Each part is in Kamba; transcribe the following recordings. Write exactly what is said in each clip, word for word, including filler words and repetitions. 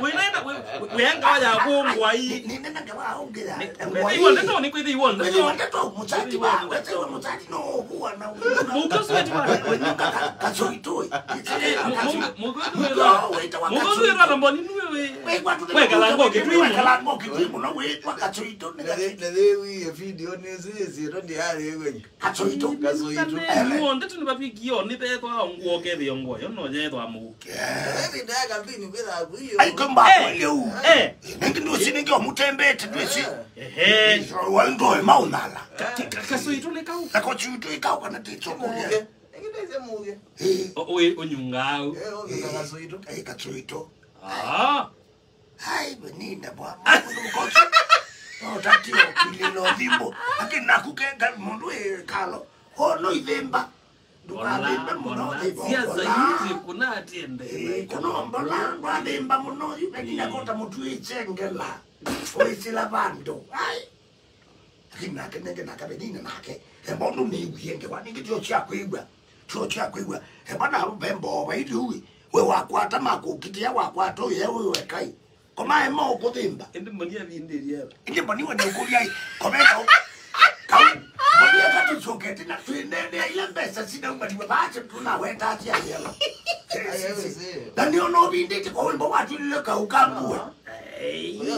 Wĩnenda, wĩ-, wĩ-, wĩenga ya kũngwa ii. Nĩ-, nĩnenda wa ũngĩ ya. Kwĩthĩwa ndeto, nĩ kwĩthĩwa ndeto. Kwĩthĩwa ndeto, mũsati wa, kwĩthĩwa mũsati no ũkua na mũka sweti wa. Wĩnyuka ka-, kasoitoi. Mũka sweti wa. Mũka sweti wa na mboni nũwe wĩ. Wekala ngo kĩtui mũno. Wekala ngo kĩtui mũno wĩ kwa kasoito. Nĩ kasoito. Nĩ, nĩ, nĩ, video nĩ sisi, ndo ndi ari wenye. Kasoito. Kasoito. Muonde tu nĩvavikie o nĩvethwa ngũo kethĩo ngũo yo no yethwa mũuke. Ĩvinda ya kampeni kwĩthaa kwĩyo. Ai, komba kwĩyo. Eh. Nĩngĩ ndũsi nĩngĩ omũtembete ndũsi. Ehe. Wa ndoe maunala. Kasoito nĩ kau. Kasoito ikau kana tito mũge. Nĩngĩ ndĩse mũge. O, ũnyunga au. Eh, ũnyunga kasoito. Eh, kasoito. Ah. Hai, Penina, bwa, mũndũ mũkosi. No, tati okililo thimbo. Lakini nakukenga mũndũ ĩ kalo. O, no ithemba. Ndũkathembe mũno, thimbo. Siasa hizi kuna atiende. Eh, kuno mbola, ndwathemba mũno, yu Penina kota mũtu ĩchengela. Ũisila vandu. Hai. Lakini nake nenge nake Penina nake. Emba ũndũ nĩw'ie ngewa, ningĩ tio kya kwĩw'a. Tio kya kwĩw'a. Emba na vemba o vaili uwi. We wakwata makũkitia, wakwata ũye, we wekai. Koma ema ũkũthimba. Ĩndĩ mboni avindĩrie. Ĩndĩ mboni we nĩũkũlya ĩ. Komenda ũ. Kau. Mboni eka tũcokete na twĩnene ile mbesa sinaumaliwe. Basi tunaweta atia yela. Na nĩona ũvindĩte kwa wimbo watwilile kau kambue. Hey. Hey.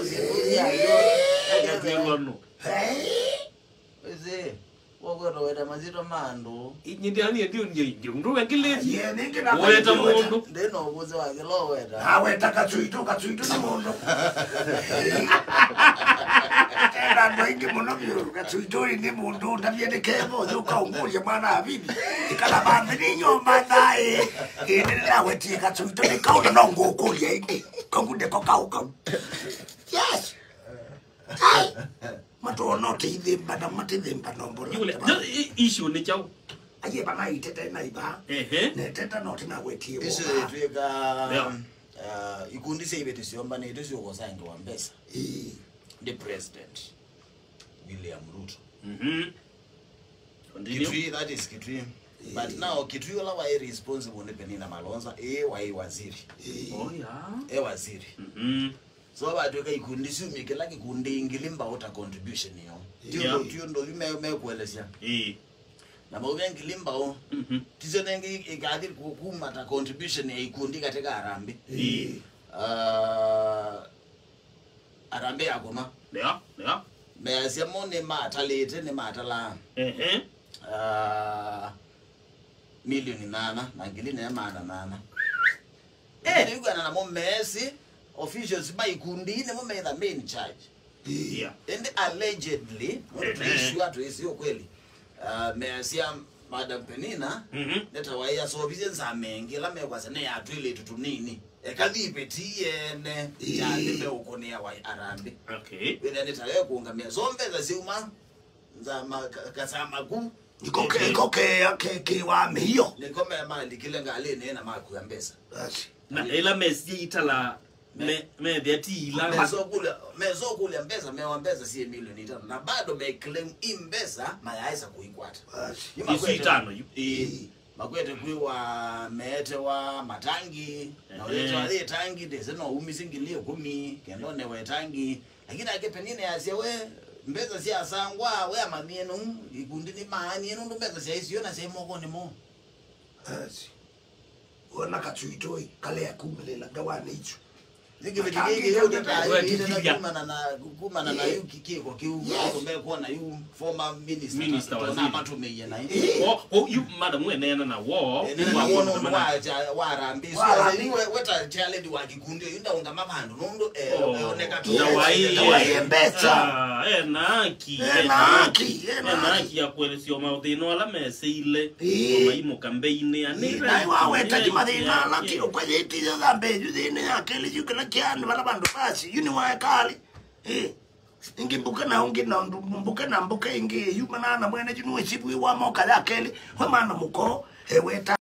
Hey. Wĩsĩ, wokwetwa weta masyĩtwa ma andũ. Inyindĩanie ndio ndio ndio. Ndũ wengilĩti. Weta mũndũ. Ndĩ na ũvũsĩ wa kĩla ũweta. Naweta Kachuito, Kachuito nĩ mũndũ. Tena andũ aingĩ mũno vyũ, Kachuito nĩ mũndũ, ndavye nĩ kevo, ũkaungũlya mwana wa bibi. Ikala bambe nĩ nyomba naĩ. Ĩndĩ nawetie Kachuito nĩ kauna no ngũkũlya ĩngĩ. Kongu ndeko kau kau. Yes. Ai! Matona ũteithĩmba na matithĩmba nombola. Yule, i-, issue nĩ kyaũ? Aye bana itete na iba. Ehe. Neteta no tena wetie. Issue itwĩka, yeah, uh, ikundi sya iveti syombanĩte syũkosangiwa mbesa. Ii. Nĩ President William Ruto. Mhm. Continue. Kitui, that is Kitui. But now Kitui ũla waĩ responsible nĩ Penina Malonza, ĩ waĩ waziri. Oh, yeah. E waziri. Mhm. So vatwĩka ikundi syumie kĩla kikundi ngili mbaũ ta contribution yao. Ti ũndũ, yeah, ti ũndũ yu me, mekuelesya. Ĩĩ. Na mauve ngili mbaũ. Mhm. Tisyo nengĩ ikathi ku-, kuma ta contribution ya ikundi katika Harambee. Ĩĩ. Ah, Harambee ya kũma. Ndio, ndio. Measya mo nĩ matalĩte, nĩ matalaa. Ehe. Ah, milioni nana na ngili ne maana nana. Eh. Nĩw'ana namo measĩ, officials ma ikundi nĩmo me the main charge. Yeah. Ĩndĩ allegedly, nũndũ, ehe, tũisua, tũisĩ ũkweli. Ah, measya Madam Penina, mhm, nĩta waĩ asovisye nzama ĩngĩ, ĩla mekwasya nĩ ya twĩlĩtu tũnini. Eka thive ti yene, ĩĩ, ya nĩ meũkũnĩa wa Harambee. Okay. Wĩthĩa nĩ ta wekũngamĩa. So mbesa syauma, nzama, ka-, kasama ku. Niko ke, niko ke, ke, ke wa mĩio. Nĩko me malikile ngalĩnĩ na makua mbesa. Basi. Na ĩla mesie itala, me, methĩa ti ila. Mesokũlya, mesokũlya mbesa, mewa mbesa sie milioni itano. Na bado me claim i mbesa mayaesa kũikwata. Basi. Isu itano yu. Ĩĩ. Makwete kwĩwa meetewa matangi, na, ehe, ũyĩtewa yĩ tangi, ndĩsĩ no umisye ngili ĩkũmi, kenda ũnewe tangi. Lakini nake Penina yasya we, mbesa syasangwa, we amanyie nũu, ikundi nĩmaanie nũndũ mbesa syaĩ syo na syaĩ mokonĩ moo. Yes. Wona Kachuitoi, kalea kumĩlĩla ngawanĩ isu. Nĩ kĩveti kĩngĩ kĩu kĩtaĩte na kumana na, kumana na yu kĩko kĩu, yes, kũmbe kuona yu former minister, minister wa zero. Matũmĩie na ĩ. Ĩ. O, o, yu madam we neena na wo. Eh, neena na wo nũndũ wa cha-, wa Harambee. Wa Harambee. Yu we, we ta chairlady wa kikundi, yu ndaũngama vandũ, nũndũ, eh, oh, eoneka tu. Yes. Ndawaie mbesa. Ah, ena haki, ena haki, ena haki ya kuelesya mathĩna ala meseile. Ĩĩ. Maimũka mbeinĩ, ĩĩ, naĩ waweta ti mathĩna ala ti ũkwethĩtie thambe yu thĩnĩ ya kelĩ yu kĩla kĩanĩ vala vandũ basi, yu nĩ waekalĩ. Ĩĩ. Ĩngĩ mbuke na ũngĩ na ũndũ, mbuke na mbuke ĩngĩ yu manana mwene yu nĩwĩsivwĩ wa moka ya kelĩ, we mana mũko, eweta.